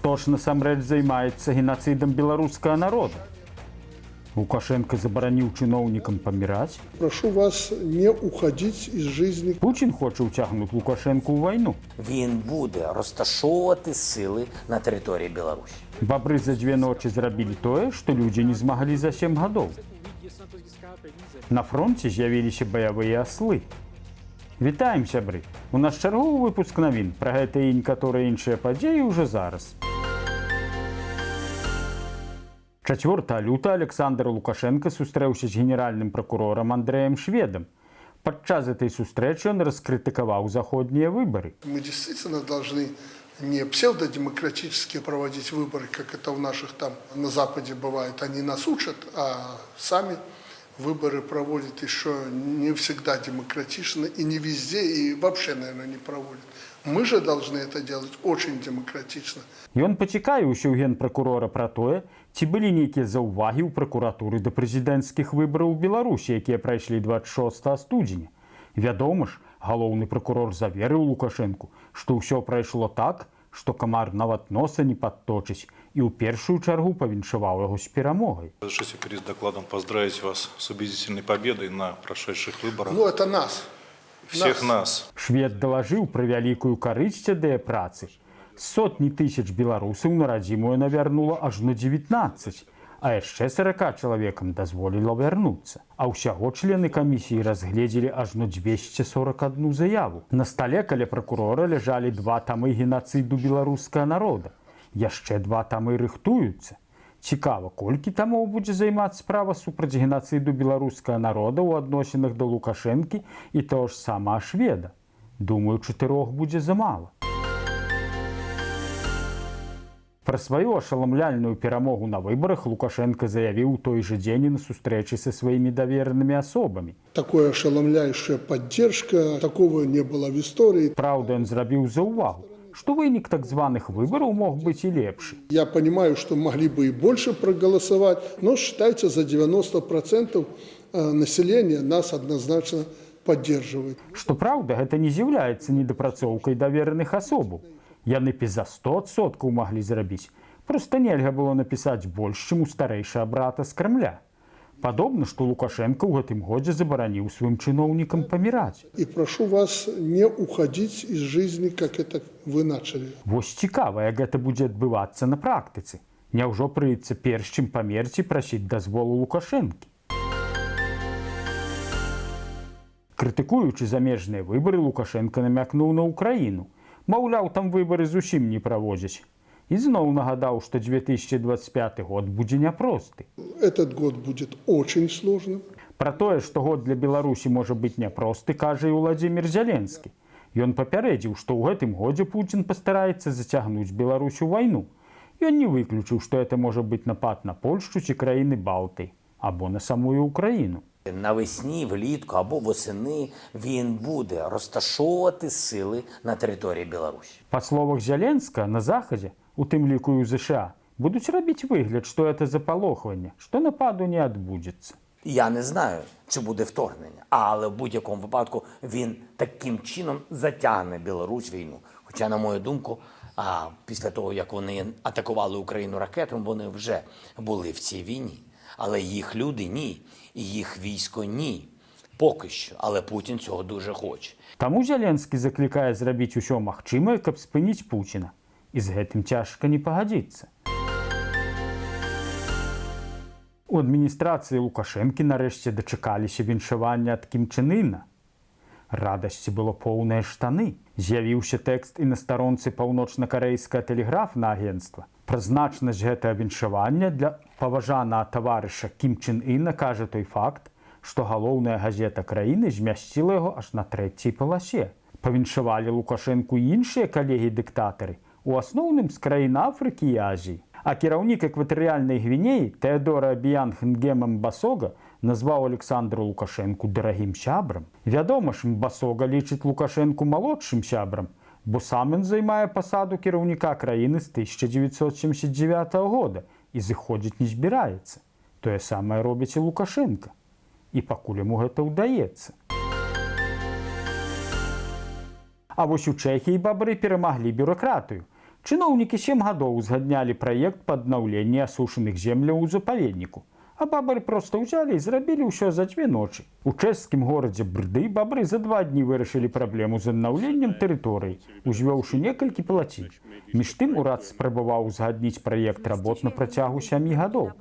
Хто ж насамрэч займаецца генацыдам беларускага народа? Лукашэнка забараніў чыноўнікам паміраць. Прошу вас не уходить из жизни. Пуцін хоча ўцягнуць Лукашэнку ў вайну. Він буде розташовувати сили на території Білорусі. Бабры за дзве ночы зрабілі тое, што людзі не змаглі за 7 гадоў. На фронце з'явіліся баявыя аслы. Вітаем, сябры! У нас чарговы выпуск навін. Пра гэта і некаторыя іншыя падзеі ўжо зараз. 4 люта Александр Лукашэнка сустрэўся з генеральным пракурорам Андрэем Шведам. Падчас этой сустрэчы ён раскрытыкаваў заходнія выбары. Мы действительно должны не псевдодемократически проводить выборы, как это у наших там на Западе бывает. Они нас учат, а сами выборы проводят еще не всегда демократично и не везде, и вообще, наверное, не проводят. Мы же должны это делать очень демократично. Ён пацікавіўся ў генпракурора пра тое, ці былі нейкія заўвагі ў пракуратуры да прэзідэнцкіх выбараў у Беларусі, якія прайшлі 26 студзеня. Вядома ж, галоўны пракурор заверыў Лукашэнку, што ўсё прайшло так, што камар нават носа не падточыць, і ў першую чаргу павіншаваў яго з перамогай. Разрешите перед докладом поздравить вас с убедительной победой на прошедших выборах. Ну, это нас. Всех нас. Швед далажыў пра вялікую карысць ад яе працы. Сотні тысяч беларусаў на радзіму яна вярнула ажно 19, а яшчэ 40 чалавекам дазволіла вярнуцца. А ўсяго члены камісіі разгледзелі ажно 241 заяву. На стале каля пракурора ляжалі два тамы генацыду беларускага народа. Яшчэ два тамы рыхтуюцца. Цікава, колькі тамоў будзе займаць справа супраць генацыду беларускага народа ў адносінах да Лукашэнкі і таго ж самага Шведа. Думаю, чатырох будзе замала. Пра сваю ашаламляльную перамогу на выбарах Лукашэнка заявіў у той жа дзень і на сустрэчы са сваімі даверанымі асобамі. Такая ошеломляющая поддержка, такого не было в истории. Праўда, ён зрабіў заўвагу, што вынік так званых выбараў мог быць і лепшы. Я понимаю, что могли бы и больше проголосовать, но считайте, за 90% населения нас однозначно поддерживает. Што праўда, гэта не з'яўляецца недапрацоўкай давераных асобаў. Яны б і за 100% маглі зрабіць. Проста нельга было напісаць больш, чым у старэйшага брата з Крамля. Падобна, што Лукашэнка ў гэтым годзе забараніў сваім чыноўнікам паміраць. И прошу вас не уходить из жизни, как это вы начали. Вось цікава, як гэта будзе адбывацца на практыцы. Няўжо прыйдзецца перш, чым памерці, прасіць дазволу Лукашэнкі? Крытыкуючы замежныя выбары, Лукашэнка намякнуў на Украіну. Маўляў, там выбары зусім не праводзяць. І зноў нагадаў, што 2025 год будзе няпросты. Этот год будет очень сложным. Пра тое, што год для Беларусі можа быць няпросты, кажа і Уладзімір Зяленскі. Ён папярэдзіў, што ў гэтым годзе Пуцін пастараецца зацягнуць Беларусь у вайну. Ён не выключыў, што это можа быць напад на Польшчу ці краіны Балтыі або на самую Украіну. Навесні, влітку або восени він буде розташовувати сили на території Білорусі. Па словах Зяленскага, на Захадзе, у тым ліку і ў ЗША, будуць рабіць выгляд, што это запалохванне, што нападу не адбудзецца. Я не знаю, чи буде вторгнення, але в будь-якому випадку він таким чином затягне Білорусь в війну. Хоча, на мою думку, після того, як вони атакували Україну ракетами, вони вже були в цій війні. Але їх люди ні, і їх військо ні. Поки що, але Путін цього дуже хоче. Таму Зяленскі заклікае зрабіць усё магчымае, каб спыніць Пуціна. І з гэтым цяжка не пагадзіцца. У адміністрацыі Лукашэнкі нарэшце дачакаліся віншавання ад Кім Чэн Ына. Радасці было поўныя штаны. З'явіўся тэкст і на старонцы паўночна-карэйскага тэлеграфнага агенцтва. Пра значнасць гэтага віншавання для паважанага таварыша Кім Чэн Ына кажа той факт, што галоўная газета краіны змясціла яго аж на трэцяй паласе. Павіншавалі Лукашэнку і іншыя калегі-дыктатары, у асноўным з краін Афрыкі і Азіі. А кіраўнік Экватарыяльнай Гвінеі Тэадора Абіянг Нгема Мбасога назваў Александру Лукашэнку дарагім сябрам. Вядома ж, Мбасога лічыць Лукашэнку малодшым сябрам, бо сам ён займае пасаду кіраўніка краіны з 1979 года і зыходзіць не збіраецца. Тое самае робіць і Лукашэнка. І пакуль яму гэта ўдаецца. А вось у Чэхіі бабры перамаглі бюракратыю. Чыноўнікі 7 гадоў узгаднялі праект па аднаўленні асушаных земляў у запаведніку. А бабры проста ўзялі і зрабілі ўсё за 2 ночы. У чэшскім горадзе Брды бабры за 2 дні вырашылі праблему з аднаўленнем тэрыторыі, узвёўшы некалькі плацін. Між тым урад спрабаваў узгадніць праект работ на працягу 7 гадоў.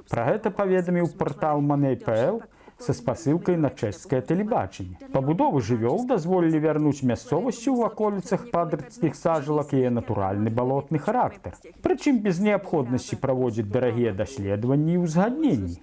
Пра гэта паведаміў партал Money.pl са спасылкай на чэшскае тэлебачанне. Пабудовы жывёл дазволілі вярнуць мясцовасці ў ваколіцах Падрцкіх сажалак яе натуральны балотны характар. Прычым без неабходнасці праводзіць дарагія даследаванні і ўзгадненні.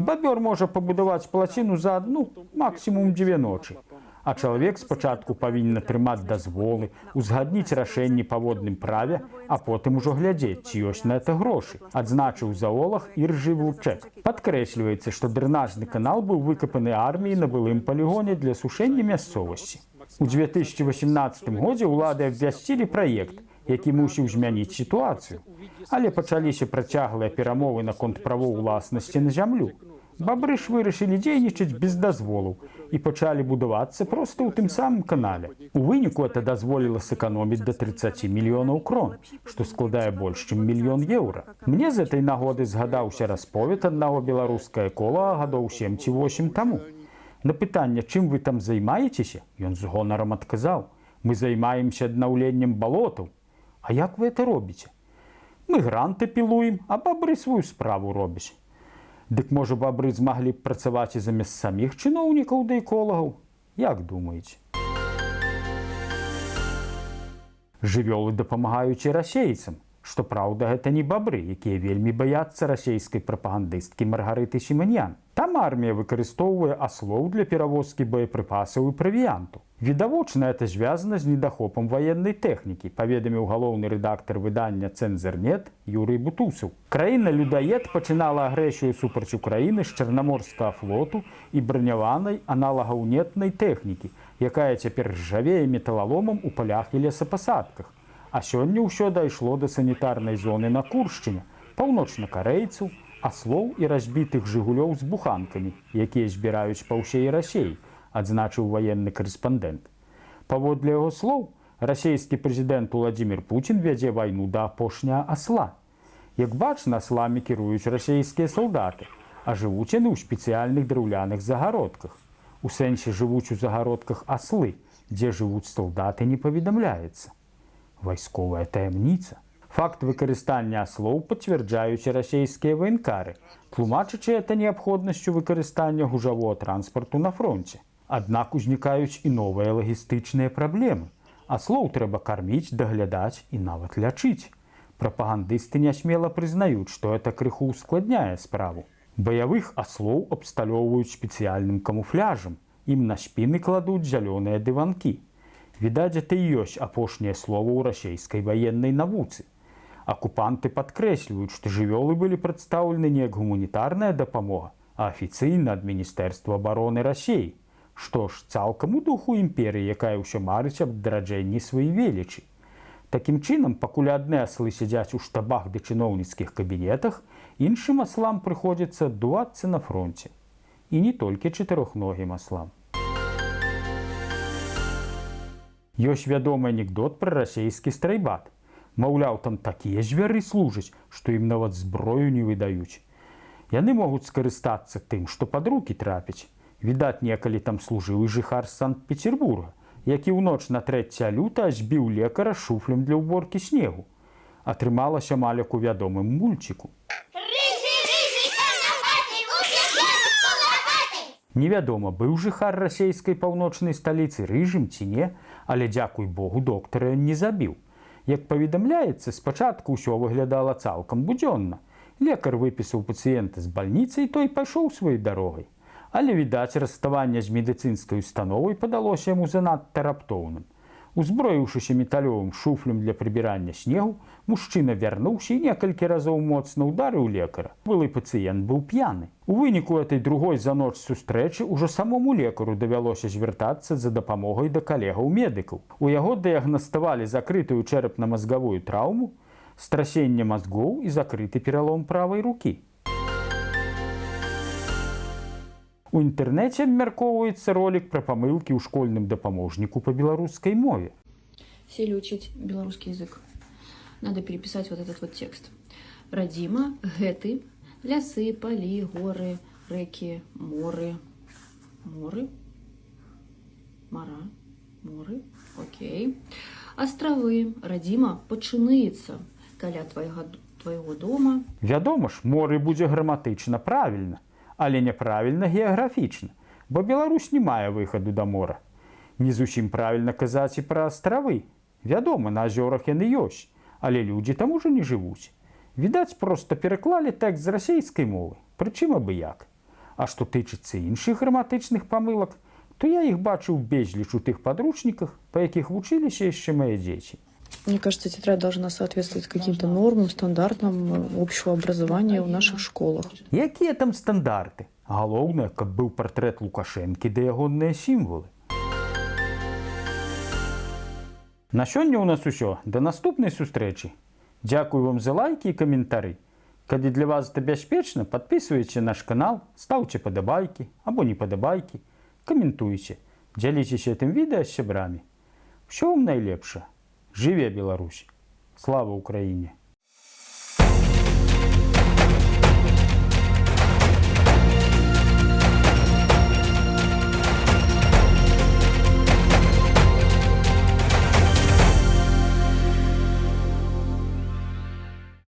Бабёр можа пабудаваць плаціну за адну, максімум 2 ночы. А чалавек спачатку павінен атрымаць дазволы, узгадніць рашэнні па водным праве, а потым ужо глядзець, ці ёсць на это грошы, адзначыў заолаг Іржы Вучэк. Падкрэсліваецца, што дрэнажны канал быў выкапаны арміяй на былым палігоне для сушэння мясцовасці. У 2018 годзе ўлады абвясцілі праект, які мусіў змяніць сітуацыю. Але пачаліся працяглыя перамовы наконт правоў уласнасці на зямлю. Бабры ж вырашылі дзейнічаць без дазволу і пачалі будавацца проста ў тым самым канале. У выніку это дазволіла сэканоміць да 30 мільёнаў крон, што складае больш, чым мільён еўра. Мне з этой нагоды згадаўся расповед аднаго беларускага эколага гадоў 7 ці 8 таму. На пытанне, чым вы там займаецеся, ён з гонарам адказаў: « Мы займаемся аднаўленнем балотаў. А як вы это робіце? Мы гранты пілуем, а бабры сваю справу робяць. Дык можа, бабры змаглі б працаваць і замест саміх чыноўнікаў да эколагаў? Як думаеце? Жывёлы дапамагаюць і расейцам. Што праўда, гэта не бабры, якія вельмі баяцца расійскай прапагандысткі Маргарыты Сіманьян. Там армія выкарыстоўвае аслоў для перавозкі боепрыпасаў і правіянту. Відавочна, это звязана з недахопам ваеннай тэхнікі, паведаміў галоўны рэдактар выдання Цэнзарнет Юрый Бутусаў. Краіна людаед пачынала агрэсію супраць Украіны з Чарнаморскага флоту і браняванай аналагаўнетнай тэхнікі, якая цяпер ржавее металаломам у палях і лесапасадках. А сёння ўсё дайшло да санітарнай зоны на Куршчыне, паўночнакарэйцаў, аслоў і разбітых жыгулёў з буханкамі, якія збіраюць па ўсей Расеі, адзначыў ваенны карэспандэнт. Паводле яго слоў, расійскі прэзідэнт Уладзімир Пуцін вядзе вайну да апошняга асла. Як бачна, асламі кіруюць расійскія салдаты, а жывуць яны ў спецыяльных драўляных загародках. У сэнсе, жывуць у загародках аслы, дзе жывуць салдаты, не паведамляецца. Вайсковая таямніца. Факт выкарыстання аслоў пацвярджаюць і расійскія ваенкары, тлумачачы это неабходнасцю выкарыстання гужавога транспарту на фронце. Аднак узнікаюць і новыя лагістычныя праблемы. Аслоў трэба карміць, даглядаць і нават лячыць. Прапагандысты нясмела прызнаюць, што это крыху ускладняе справу. Баявых аслоў абсталёўваюць спецыяльным камуфляжам. Ім на спіны кладуць зялёныя дыванкі. Відаць, это і ёсць апошняе слово ў расійскай ваеннай навуцы. Акупанты падкрэсліваюць, што жывёлы былі прадстаўлены не як гуманітарная дапамога, а афіцыйна ад Міністэрства абароны Расеі. Што ж, цалкам у духу імперыі, якая ўсё марыць аб адраджэнні сваёй велічы. Такім чынам, пакуль адны аслы сядзяць у штабах ды чыноўніцкіх кабінетах, іншым аслам прыходзіцца аддувацца на фронце. І не толькі чатырохногім аслам. Ёсць вядомы анекдот пра расійскі страйбат. Маўляў, там такія звяры служаць, што ім нават зброю не выдаюць. Яны могуць скарыстацца тым, што пад рукі трапіць. Відаць, некалі там служыў і жыхар Санкт-Петербурга, які ў ноч на 3 люта збіў лекара шуфлем для ўборкі снегу. Атрымалася амаль як у вядомым мульціку. Рыжий, рыжий, конопатый, убежал лопатой. Невядома, быў жыхар расійскай паўночнай сталіцы рыжым ці не, але, дзякуй Богу, доктара ён не забіў. Як паведамляецца, спачатку ўсё выглядала цалкам будзённа. Лекар выпісаў пацыента з бальніцы, і той пайшоў сваёй дарогай. Але, відаць, расставанне з медыцынскай установай падалося яму занадта раптоўным. Узброіўшыся металёвым шуфлем для прыбірання снегу, мужчына вярнуўся і некалькі разоў моцна ударыў лекара. Былы пацыент быў п'яны. У выніку этой другой за ноч сустрэчы ўжо самому лекару давялося звяртацца за дапамогай да калегаў-медыкаў. У яго дыягнаставалі закрытую чэрапна-мазгавую траўму, страсенне мазгоў і закрыты пералом правай рукі. У інтэрнэце абмяркоўваецца ролік пра памылкі ў школьным дапаможніку па беларускай мове. Сели учить белорусский язык. Надо переписать вот этот вот текст. Радзіма, гэты, лясы, палі, горы, рэкі, моры, моры, мара, моры, окей. Астравы, радзіма пачынаецца каля твайго дома. Вядома ж, моры будзе граматычна правільна, але няправільна геаграфічна, бо Беларусь не мае выхаду да мора. Не зусім правільна казаць і пра астравы. Вядома, на азёрах яны ёсць, але людзі там ужо не жывуць. Відаць, проста пераклалі тэкст з расейскай мовы, прычым абы як. А што тычыцца іншых граматычных памылак, то я іх бачыў безліч у тых падручніках, па якіх вучыліся яшчэ мае дзеці. Мне кажется, тетрадь должна соответствовать каким-то нормам, стандартам общего образования в наших школах. Якія там стандарты? Галоўнае, каб быў партрэт Лукашэнкі ды ягонныя сімвалы. На сёння ў нас усё. Да наступнай сустрэчы. Дзякую вам за лайкі і каментары. Калі для вас это бяспечна, падпісвайце наш канал, стаўце падабайкі або не падабайкі, каментуйце, дзяліцеся гэтым відэа з сябрамі. Усё вам найлепшае. Жыве Беларусь! Слава Украіне!